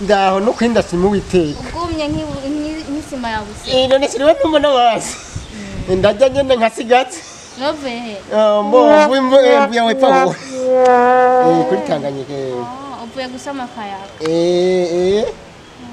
Ndaho no kwinda simuwiteka. Ugumye nk'isima yabuse. None siriwe n'umuntu wasi. Ndajya nyene nkasigatse. Nove he? Mbo mvuye wepfa. Kuri Tanganyika. Uvuye gusama akayaga.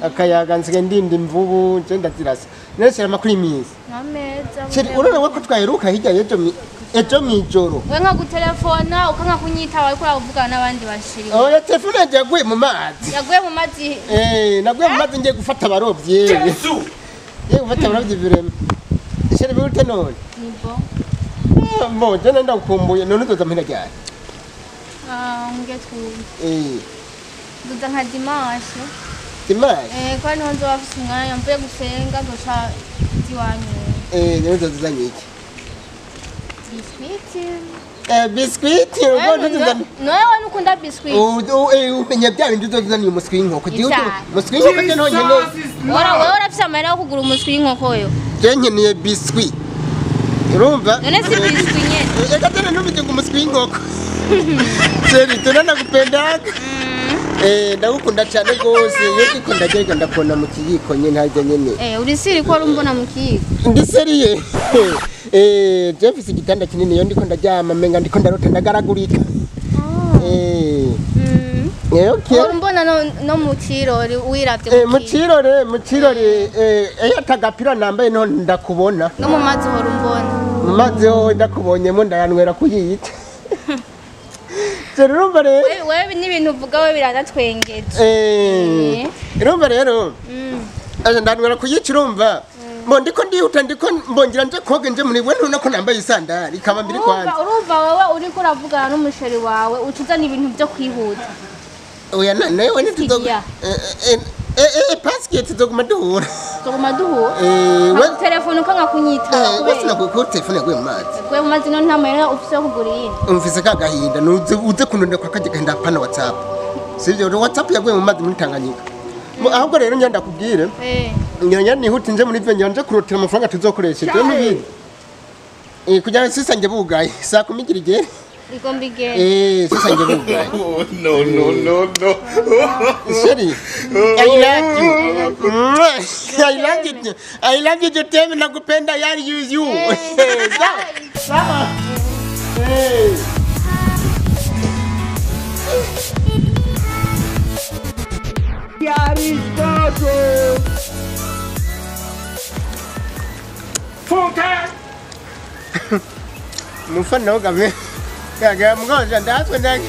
Akayaga nsigaye ndinda imvubu nje ndazirasa. None sirama kuri iminsi. Nameza. Chéri urore ko twaheruka hirya ejo mwijoro. We nka gutelefona ukanka kunyitaba ariko uravugana n'abandi bashiri. Oya telefone yanje yaguye mu mazi. Yaguye mu mazi. Naguye mu mazi ngiye gufata abarovyi. Ngiye gufata abarovyi birema. Chéri bite none? Ni bo. Mbo je nenda gukumbuye none uzoza mpera ryari? Nge twumve. Duza nka dimanche. Dimanche? Kwa niho nzoba mfise umwanya mvuye gusenga nzoca iwanyu. None uzoza uzanye iki? Biscuit. Biscuit ugo ntuza. Nowe nukunda biscuit. Umenya bya bindi uzozaniye umuswi w'inkoko. Umuswi w'inkoko je ntonyene. Ora wewe urafise amahera yo kugura umuswi w'inkoko yo. Je nkeneye biscuit. Urumva? None si biscuit nyene. Eka tena numvise ngo umuswi w'inkoko. Chéri tena nakupendaga. Ndagukunda cyane gose. Iyo ndiko ndagerega ndakubona mu kiyiko nyene harya nyene. Uri siri ko urumbona mu kiyiko? Ndi seriye. Je mfise igitanda kinini iyo ndiko ndaryama menga ndiko ndarota ndagaragurika. Okay. Urumbona no mu kirori wiravye mu kirore mu kirore iyo atagapira nambaye no ndakubona. No mu mazi hora umbona. Mu mazi ho ndakubonyemo ndayanywera kuyita. Urumva rero wewe n'ibintu uvuga we biranatwengeje. Urumva rero ndanwera kuyica urumva. Mbo ndiko ndihuta ndiko mbongira nje koge nje muri we ntuna ko nambaye isandari ikaba mbiri kwanza. Urumva wowe uriko uravugana n'umusheri wawe ucuzana ibintu byo kwihuta. Oya nawe ntituzoga. Paske tuzoguma duhura. Tuzoguma duhura? We telefone ukanga kunyitaba. We sinakuko telefone yaguye mu mazi. Yaguye mu mazi none nta mahera ufise yo kugura iyindi. Umfise ka gahinda uze kunonda kwa kaje gahinda pana WhatsApp. Sivyo WhatsApp yaguye mu mazi muri Tanganyika. Ahubwo rero njya ndakubwire. Njya nihuta nje muri venye nje kurotera amafaranga tuzokoresha. Je n'ibindi. Kugira sisa nje bugaye. Saa 10 igira igere. Igomba igere. Sisa nje bugaye. No no no no. Chéri, I love you. I love you. I love you tena nakupenda yani you. Sawa. Funka. Mufana ogabe. Kaga mgonja ndatswe ndake.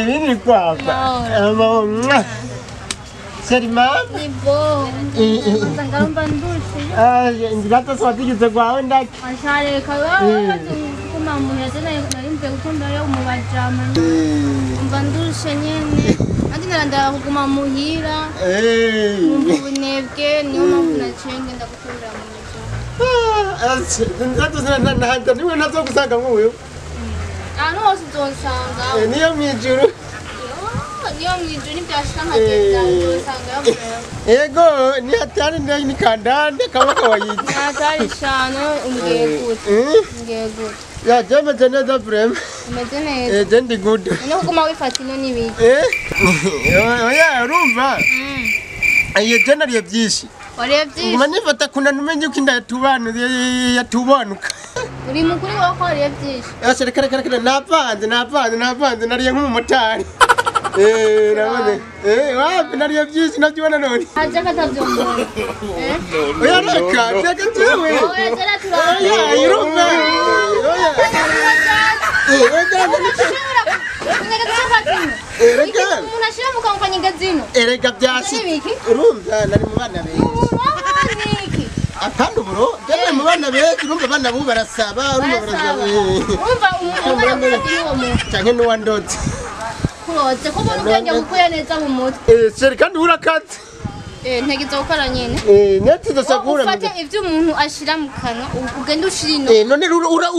Vieni qua. Chéri mama. Ni bo. Ah, ingato swatigize kwawe ndaki. Ashare kawe kuma muheze nari mvuye gutembera mu bajama. Umva ndushe nyene. Andi naranda kuguma muhira. Numva ubunebwe niyo mpamvu naciye ngenda gutembera mu bajama. Ah, nta niwe ntazogusanga nk'uyu. Ahantu hose uzonsanga. Niyo mwijuru. Niyo mwijuru ntibyashika nkagenda uzosanga yavuyeho. Ego ni hatari ndani ni kandande kama kawaida. Ni hatari shano umbwiye gute? Umbwiye gute? Ya je meze neza vraiment. Umeze neza. Je ndi good. No kuguma wifata ino n'ibiki. Oya urumva? Ayo je nariye byinshi. Wariye byinshi. Nguma nifata kuna numenye uko inda yatubanuka. Uri mukuri wowe ko wariye byinshi. Asha reka reka reka navanze nariye nk'umumotari. Navanze. Wapi nariye byinshi nabyibona none. Haje katavyumva. Oya reka reka jewe. Oya jera turara. Oya urumva. Oya. Erega umuntu ashira mu kanwa kanyegeza ino. Erega byasi. Urumva nari mu bana benshi. Akandi uburo jye mu bana benshi urumva abana bo barasaba urumva barasaba. Urumva umuntu uwo muntu canke nuwandotse. Kurotse ko mbona ubwenge bukuye neza mu mutwe. Seri kandi urakatse. Ntegereza gukora nyene. Netizo sagura. Ufate ivyo umuntu ashira mu kanwa ugende ushira ino. None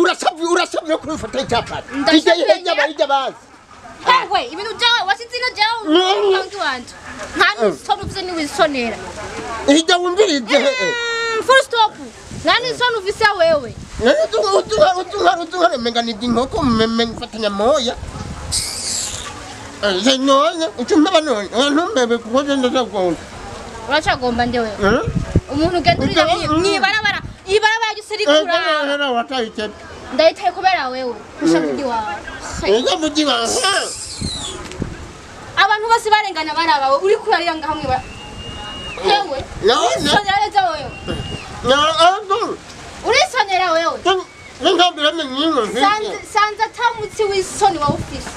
urasavye ko ufata icyapati. Ijya ijya bazi. Hewe ibintu byawe wasize ino jawe umupangi wanje. Nta n'isoni ufise niwisonera. Ijya wumvirize. Full stop. Nta n'isoni ufise wewe. Utuha menga ni inkoko mfatanya moya. None ucumbeba none ntumbebe kuko ndagomba. Uracagomba nde wewe? Umuntu ugenda urira mwibarabara ibarabara ryose rikuraba. Wataye ndayitaye kubera wewe ushaka iwawe. Abantu bose barengana barabawe uri kurarira ngaho mwiba. Hewe. Urisonera neza wewe. Urisonera wewe. Sanze atamutsi w'isoni wawe ufise.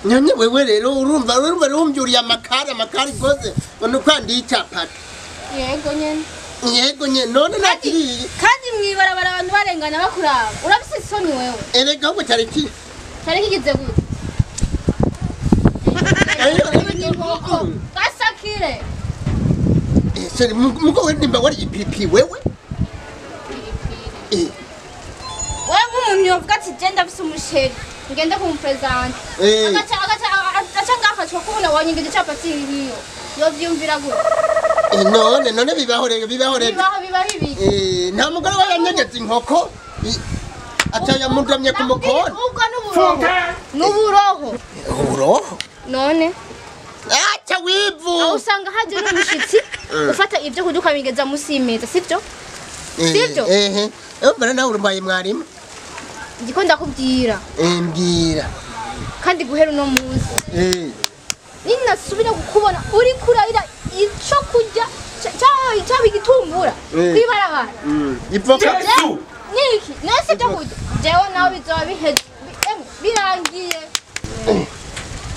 None wewe rero urumva urumbyuriye amakari gose none kwandiye icyapati. Yego nyene. Yego nyene none nakiriye. Kandi mwibarabara abantu barengana bakuraba. Urafise isoni wewe. Erega ahubwo cyari ki? Cyari kigize gute? Gasakire. Seri mugo we nimba wari ipiripiri wewe? Piripiri. Wewe nk'umuntu yovuga ati je ndafise umusheri. Ngende kumupresent. Agaca ngafashwa kubona wanyingeje capati hiyo. Yovyumvira gute? None bibaho rero bibaho ibiki? Nta mugore we yanyegetse inkoko. Ataya mundamye ku mukono. Ubwo n'uburoho. N'uburoho. Uburoho? None. Acha wivu. Aho usanga haje n'umushitsi ufata ivyo kurya ukabigeza musi y'imeza, sivyo? Sivyo? Mbona nawe urumbaye mwarimu. Ndiko ndakubwira. Mbwira. Kandi guhera uno munsi. Ninasubira kukubona uri kurarira ico kurya cyaba igitumbura kwibarabara. Ivoka. Niki? Nese byo kurya. Jewe nawe bizoba biheze birangiye.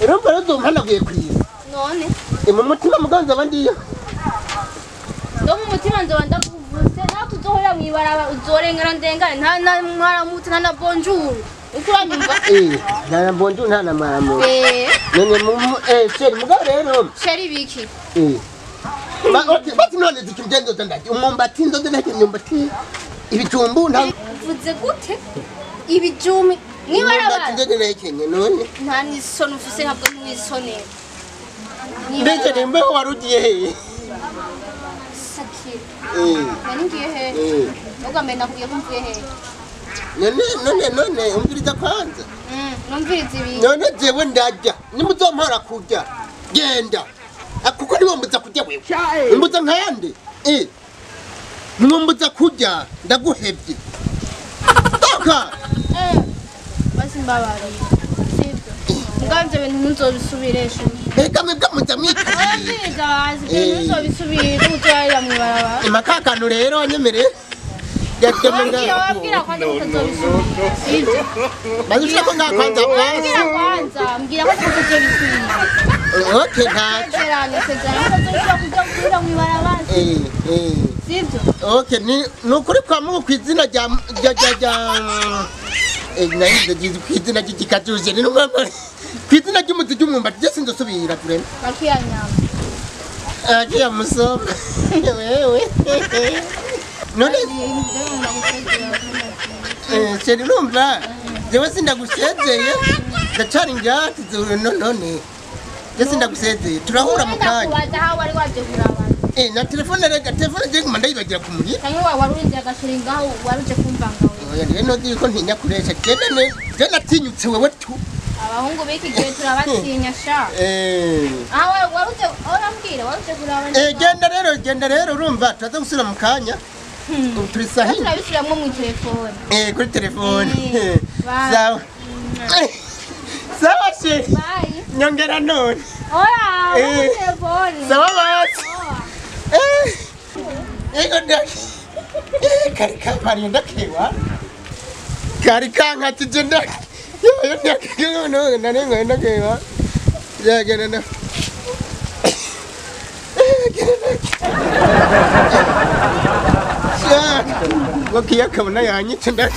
Urumva rero umpanaguye kwiza. None. Mu mutima muganza abandiyo. No mu mutima nzoba ndakuvuse nawe tuzohora mwibaraba uzorengana ndengane nta na mwaramutse nta na bonjour. Uko uranyumva? Nta na bonjour nta na mwaramutse. None mu sheri mugabo rero. Sheri biki? Bati none zikimgenzo ndaki umwumbati nzoze ndaki imyumbati ibijumbu nta mvuze gute? Ibijumi mwibarabara. Nzoze ndakenye none. Nta nisoni ufise ntabwo nwisonera. Mbese nimbeho warugiye hehe? Sakira. Nari ngiye hehe? Ubwo mbere nakubwiye ko mvuye hehe? None umviriza kwanza. Numviriza ibi. None jewe ndarya nimuzompara kurya genda. Kuko niwe mbuza kurya wewe. Mbuza nkayande. Nimumbuza kurya ndaguhevye. Toka. Basi mbabariye. Sivyo. Mugabo ivyo bintu ntuzobisubiresha. Eka mwebwe muza mwikariye. Umviriza bazi ibyo ntuzobisubire uzorarira mw'ibarabara. Imakakanu rero anyemere. Wabwira kwanza kutazobisubira. Sivyo. Bazishira ko ngakwanza Wabwira kwanza mbwira ko kutazobisubira. Okay ntacyo. Sezerano kutazobisubira kuja kurira mw'ibarabara. Sivyo. Okay ni nukuri kwa Mungu kwizina rya nayize kwizina ry'igikatuje ni numwe kwizina ry'umuti ry'umwumbati je sinzosubira vraiment. Bakiya nyama. Akiya musoma. Wewe. None sheri urumva jewe sindagusezeye ndacari ngati none Jese ndagusezeye turahura mu kanya. Ndakubaza aho wari waje kuraba. Na telefone rega telefone je nguma ndayibagira ku muhira. Cyangwa wari urinze agashiringa aho wari uje kumva ngawe. Oya ndiye nozi yuko ntinya kuresha. Genda ne je natinyutse wewe tu. Abahungu b'iki gihe turabatinya sha. Aho wari uje urambwira wari uje kuraba. Genda rero urumva turaza gusubira mu kanya. Turi sahi. Turabisubiramwo mu telefone. Kuri telefone. Sawa. Sawa she. Bye. Nyongera none. Oya, telefone. Sawa basi. Ego ndaki. Kari kampariye ndakewa. Kari kankatije ndaki. Yo ndaki no narenga ndakewa. Ya genda na. Genda. Wakiyakabona yanyice ndaki.